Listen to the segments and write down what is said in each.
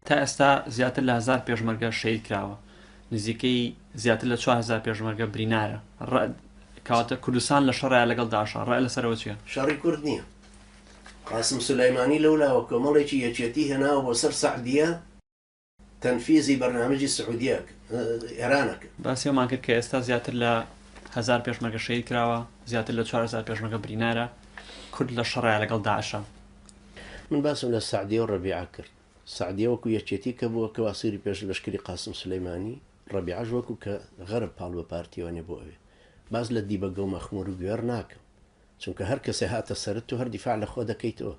تا ئێستا زیاتر لە هەزار پێشمەرگە شەهید کراوە، نزیکەی زیاتر لە 4000 پێشمەرگە برینارە. کەواتە کوردستان لە شەڕایە لەگەڵ داعشا، ڕای لەسەر ئەوە چییە؟ شەڕی کورد نییە. قاسم سولەیمانی لەولاوە کۆمەڵێکی یەکێتی هێناوە بۆ سەر سەعدیە تەنفیزی بەرنامەجی سعودیە ئێران ئەکەن. باسی ئەومان کرد کە ئێستا زیاتر لە هەزار پێشمەرگە شەهید کراوە، زیاتر لە 4000 پێشمەرگە برینارە، کورد لە شەڕایە لەگەڵ داعشا. من باسم لە سەعدیە و ڕەبیعە کرد. سەعدیە وەکو یەکێتی کە بووە کەواسیری پێش لەشکری قاسم سولەیمانی، ڕەبیعەش وەکو کە غەرب پاڵ بە پارتیەوە نێ بۆ ئەوێ. باس لە دیبەگە و مەخمور و گوێڕ ناکەم. چونکە هەر کەسێ هاتە سەرت تۆ هەر دیفاع لە خۆ دەکەیتەوە.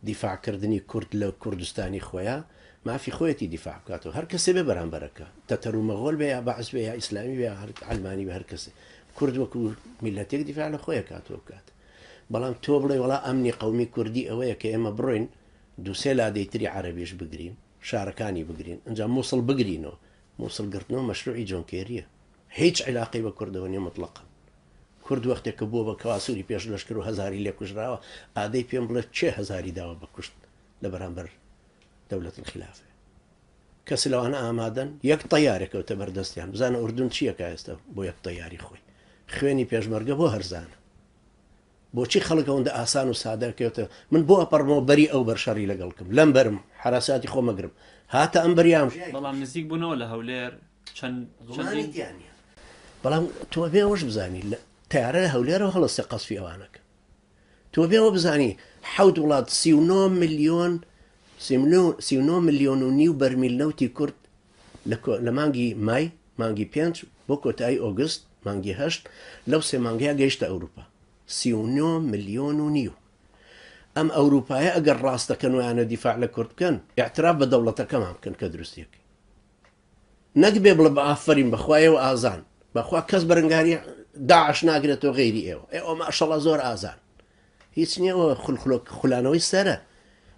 دیفاع کردنی کورد لە کوردستانی خۆیا مافی خۆیەتی دیفاع بکاتەوە هەر کەسێ بێ بەرامبەرەکە تەتەر و مەغۆل بێ یا بەعس بێ یا ئیسلامی بێ یا هەر عەلمانی بێ هەر کەسێ کورد وەکو میللەتێک دیفاع لە خۆی ئەکاتەوە بکات بەڵام تۆ بڵێ وەڵا ئەمنی قەومی کوردی ئەوەیە کە ئێمە بڕۆین دووسێ لادێی تری عەرەبیش بگرین شارەکانی بگرین ئینجا موسڵ بگرینەوە موسڵ گرتنەوە مەشروعی جۆن کێریە هیچ عیلاقەی بە کوردەوە نیە مطلقا کورد وەختێک کە بووە بە کەواسوری پێش لەشکر و هەزاری لێ کوژراوە ئادەی پێم بڵێ کێ هەزاری داوە بە کوشت لە بەرامبەر دەولەت الخلافە کەس لەوانە ئامادەن یەک تەیارێک کەوتە بەردەستیان بزانە ئوردون چییەکە ئێستا بۆ یەک تەیاری خۆی خوێنی پێشمەرگە بۆ هەرزانە بۆچی خەڵک ئەوەندە ئاسان و سادە کەوتە من بۆ ئەپەڕمەوە بەری ئەو بەر شەڕی لەگەڵ کەم لەم بەرم حەراساتی خۆم ئەگرم هاتە ئەم بەریام. بەڵام نزیک بوونەوە لە هەولێر چەند گومانی تیا نییە بەڵام تۆ ئەبێ ئەوەش بزانی لە تەیارە لە هەولێرەوە هەڵەستێ قەسفی ئەوانەکە تۆ بێ ئەوە بزانی حەوت وڵات 39 ملیۆن 39 ملیۆن و نیو بەرمیل نەوتی کورد لە مانگی مای مانگی پێنج بۆ کۆتایی ئۆگست مانگی هەشت لەو سێ مانگەیا گەیشتە ئەوروپا 39 ملیۆن و نیو ئەم ئەوروپایە ئەگەر ڕاست دەکەن ویانە دیفاع لە کورد بکەن اعتراف بە دەوڵەتەکەمان بکەن کە دروستیەکەی نەک بێ بڵێ بە ئافەرین بەخوا ئێوە ئازان بەخوا کەس بەرەنگاری داعش ناگرێتەوە غەیری ئێوە ئێوە ماشەڵا زۆر ئازان هیچ نییە ئەوە خولخلۆک خولانەوەی سەرە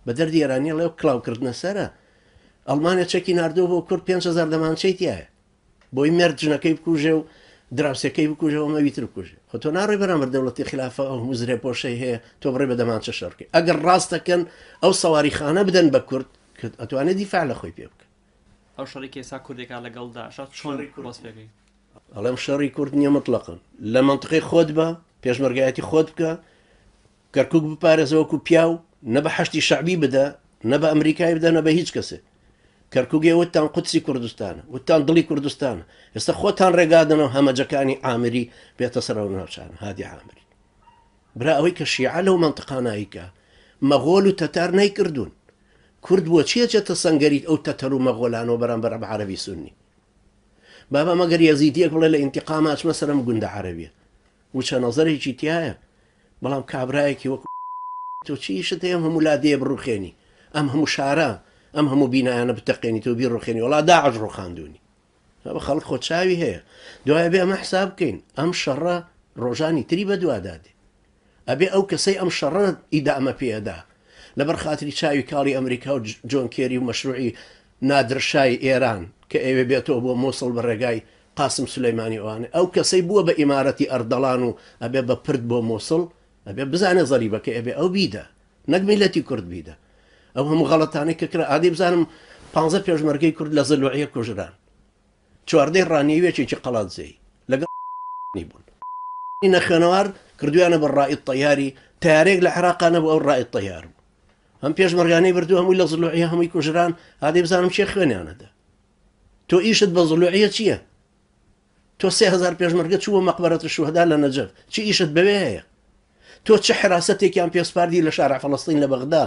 بە دەردی ئێرانی ڵێ کڵاوکردنە سەرە ئەڵمانیا چەکی ناردووە بۆ کورد 5هزار دەمانچەی تایە بۆی مێرد ژنەکەی بکوژێ و دراوسەکەی بکوژێ و ئەوی تر بکوژێ خۆ تۆ ناڕۆی بەرامبەر دەوڵەتی خلافە ئەو هەموو زرێپۆشەی هەیە تۆ بڕێ بە دەمانچە شەڕکەی ئەگەر ڕاست دەکەن ئەو سەواریخانە بدەن بە کورد کە ئەتوانێت دیفاع لە خۆی پێ بکە ئەو شەڕی کە ئێستا کوردێکا لەگەڵ داعشا چۆن وەسفی ئەکەی؟ ئەڵێم شەڕی کورد نییە مطلقا لە مەنتقەی خۆت بە پێشمەرگایەتی خۆت بکە کەرکک بپارێزە وەکو پیاو نە بە حەشتی شەعبی بدە نە بە ئەمریکای بدە نە بە هیچ کەسێ کەرکک ئێوە وتان قودسی کوردستانە وتان دڵی کوردستانە ئێستا خۆتان ڕێگادەنەوە هەمەجەکانی عامری بێتە سەر ئەو ناوچانە هادی عامری برا ئەوەی کە شیعە لەو مەنتقانایکە مەغۆل و تەتار نەیکردوون کورد بۆچی ئەچێتە سەنگەری ئەو تەتەر و مەغۆلانەوە بەرامبەر بە عەرەبی سوننی؟ بابا مەگەر یەزیدیەک بڵێ لە ئینتیقاما ئەچمە سەر ئەم گوندە عەرەبیە وچە نەزەرێکی تایە بەڵام کابرایەکی وەک تۆ چی ئیشت هەیە ئەم هەموو لادێیە بڕوخێنی ئەم هەموو شارە ئەم هەموو بینایانە بتەقێنی تۆ بیڕوخێنی وەڵا داعش ڕوخاندونی بابا خەڵک خۆ چاوی هەیە دوای بێ ئەمە حساب بکەین ئەم شەڕە ڕۆژانی تری بەدوادا دێ ئەبێ ئەو کەسەی ئەم شەڕە ئیدامە پێ ئەدا لەبەر خاتری چاوی کاڵی ئەمریکا و جۆن کێری و مەشروعی نادرشای ئێران کە ئەیەوێ بێتەوە بۆ موسڵ بە ڕێگای قاسم سولەیمانی ئەوانە ئەو کەسەی بووە بە ئیمارەتی ئەردەڵان و ئەبێ بە پرد بۆ موسڵ ئەبێ بزانێ زەریبەکەی ئەبێ ئەو بیدا نەک میلەتی کورد بیدا ئەو هەموو غەڵەتانەی کە کرا ئادەی بزانم پانزە پێشمەرگەی کورد لە زەلوعیە کوژران چواردەی ڕانیەی یەکێکی قەڵادزێی لەگەڵ بوون نەخوێنەوار کردویانە بە ڕائید تەیاری تەیارەیەک لە عێراقا نەبوو ئەو ڕائید تەیار بوو هەم پێشمەرگانەی بردو هەمووی لە زلوعیە هەمووی کوژران ئادەی بزانم چێ خوێنیانەدا تۆ ئیشت بە زلوعیە چییە تۆ 3000 پێشمەرگە چووە مەقبەرەت شوهدا لە نەجەف چی ئیشت بەوێ هەیە تۆ چ حراستێکیان پێسپاردی لە شارع فەڵەستین لە بەغدا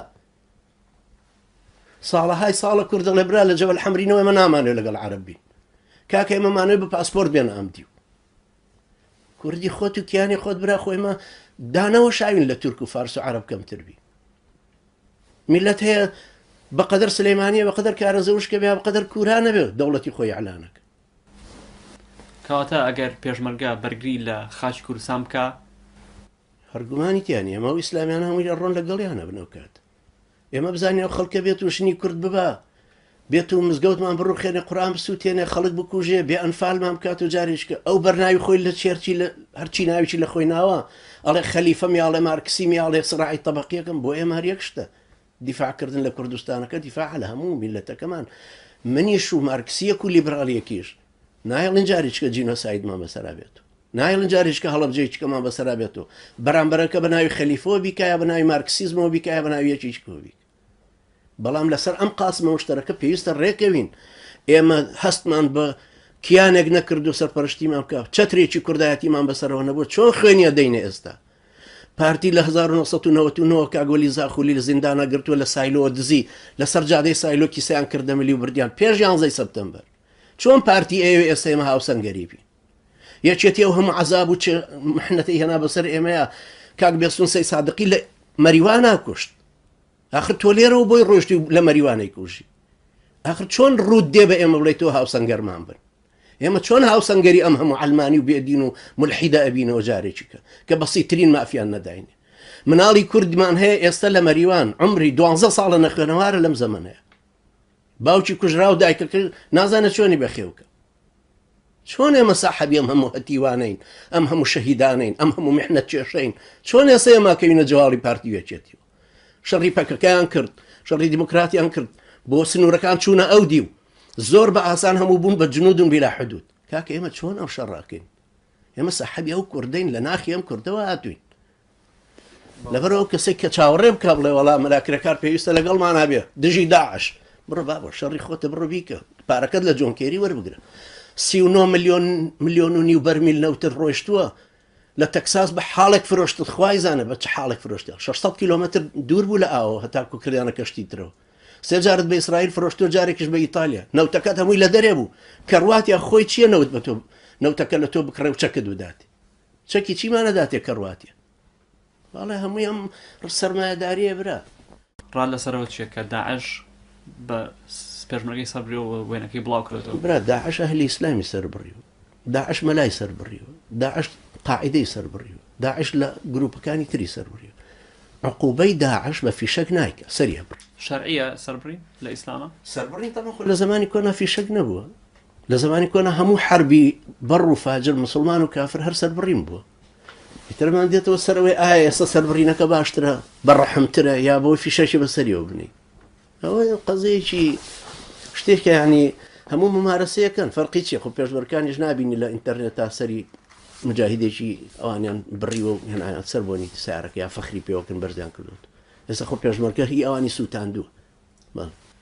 ساڵەهای ساڵە کورد دەڵێ برا لە جەبەل حەمرینەوە ئێمە نامانەوێت لەگەڵ عەرەب بین کاکە ئێمە مانەوێت بە پاسپۆرت بێن ئەم دیو کوردی خۆت و کیانی خۆت برا خۆ ئێمە دانەوە شاوین لە تورک و فارس و عەرەب کەمتر بین میلەت هەیە بەقەدەر سلەیمانیە بەقەدەر کارەزە وشکە بێ بەقەدەر کورانە بێ دەوڵەتی خۆی ئەلانەکە کەواتە ئەگەر پێشمەرگە بەرگری لە خاکی کوردستان بکا هەر گومانی تیا نیە ئەمە ئەو ئیسلامیانە هەمووی ئەڕۆن لەگەڵیانە بن ئەو کات ئێمە بزانین ئەو خەڵکە بێت و ژنی کورد ببا بێت و مزگەوتمان بڕوخێنێ قورئان بسووتێنێ خەڵک بکوژێ بێ ئەنفالمان بکات و جارێکە ئەو بەرناوی خۆی لە چێرچی لە هەرچی ناویی لە خۆی ناوە ئەڵێ خەلیفەم یاڵێ مارکسیم یاڵێ سڕاعی تەبقیەکەم بۆ ئێمە هەر یەک شتە. دیفاعکردن لە کوردستانەکە دیفاع لە هەموو میلەتەکەمان منیش و مارکسیەک و لیبرالیەکیش نایڵین جاریچکە جینۆسایدمان بەسەرا بێت نایڵن جاریچکە هەڵەبجەیچکەمان بەسەرا بێت و بەرامبەرەکە بە ناوی خەلیفەوە بیکە یا بە ناوی مارکسیزمەوە بیکە یا بە ناوی یەکێکەوە بیکە. بەڵام لەسەر ئەم قاسمە مشتەرەکە پێویستە ڕێکەوین. ئێمە هەستمان بە کیانێک نەکرد و سەرپەرشتیمان بکە، چەترێکی کوردایەتیمان بەسەرەوە نەبوو، چۆن خوێنیە دەینە ئێستا؟ پارتی لە 1999 کاک وەلی زاخولی لە زیندانا گرتووە لە سایلۆوە دزی لەسەر جادەی سایلۆ کیسەیان کردە ملی و بردیان پێش یانزەی سەپتەمبەر. چۆن پارتی ئەیەوێ ئێستا ئێمە هاوسەنگەری بین؟ یەکێتی ئەو هەموو عەزاب و چ محنەتەی هێنا بەسەر ئێمەیە کاک بێستون سەی سادقی لە مەریوانا کوشت ئاخر تۆ لێرەوە بۆی ڕۆشتی و لە مەریوانەی کوژی ئاخر چۆن ڕوت دێ بە ئێمە بڵێ تۆ هاوسەنگەرمان بن ئێمە چۆن هاوسەنگەری ئەم هەموو عەلمانی و بێدین و ملحیدە ئەبینەوە جارێکی کە کە بەسیترین مافیان نەداین مناڵی کوردمان هەیە ئێستا لە مەریوان عمری دوانزە ساڵە نەخوێنەوارە لەم زەمەنەیە باوکی کوژرا و دایکەکە نازانێت چۆنی بەخێوکە چۆن ئێمە ساحەبی ئەم هەموو هەتیوانەین ئەم هەموو شەهیدانەین ئەم هەموو محنەت کێشەین چۆن ئێستا ئێمە کەوینە جەواڵی پارتی و یەکێتیەوە شەڕی پەکەکەیان کرد شەڕی دیموکراتیان کرد بۆ سنوورەکان چوونە ئەو دیو زۆر بە ئاسان هەموو بوون بە جنودون بیلا حدود کاکە ئێمە چۆن ئەم شەڕاکەین ئێمە ساحەبی ئەو کوردەین لە ناخی ئەم کوردەوە هاتوین لەبەر ئەو کەسێک کە چاوەڕێ بکە بڵێ وەڵا مەلا کرێکار پێویستە لەگەڵمانا بێ دژی داعش بڕۆ بابە شەڕی خۆتە بڕۆ بیکە پارەکەت لە جۆن کێری وەربگرە 39 میلیۆن میلیۆن و نیو بەرمیل نەوتت ڕۆیشتووە لە تەکساس بە حاڵێک فرۆشتت خوای زانە بە چ حاڵێک فرۆشتە 600 کیلۆمەتر دوور بوو لە ئاوە هەتاکو کردیانە کەشتی ترەوە سێ جارت بە ئیسرائیل فرۆشتووە جارێکیش بە ئیتالیا نەوتەکەت هەمووی لە دەرێ بوو کەڕواتیا خۆی چییە نەوت بە تۆ نەوتەکە لە تۆ بکڕێ و چەکت بداتێ چەکی چیمان ئەداتێ کەڕواتیە بەڵێ هەمووی ئەم سەرمایەداریە برا. ڕات لەسەرەوە چیە کە داعش بە پێشمەرگەی سەر بریوە و وێنەکەی بڵاو کردۆتەوە؟ برا داعش ئەهلی ئیسلامی سەر بڕیوە داعش مەلای سەر بڕیوە داعش قاعیدەی سەر بڕیوە داعش لە گروپەکانی تری سەر بڕیوە عقوبەی داعش بە فیشەک نایکا سەری ئەبڕی. شەرعیە سەربڕین لە ئیسلاما؟ سەربڕین تەبعەن خۆ لە زەمانی کۆنا فیشەک نەبووە لە زەمانی کۆنا هەموو حەربی بەڕ و فاجر مسوڵمان و کافر هەر سەربڕین بووە ئیترمان دێتەوە سەرەوەی ئایا ئێستا سەربڕینەکە باشترە بەڕەحمترە یا بۆی فیشەکی بەسەریەوە بنی ئەوە قەزەیەکی شتێکە ینی هەموو ممارەسەیەکەن فەرقی چیە خۆ پێشبەرکانیش نابینی لە ئینتەرنێت تا سەری مجاهیدێکی ئەوانیان بڕیوە و هێنایان سەر بۆنی سارەکە یا فەخری پێوەکن بەرزیان کردوت ئێستا خۆ پێشمەرگە هی ئەوانی سووتاندووە. بەڵێ.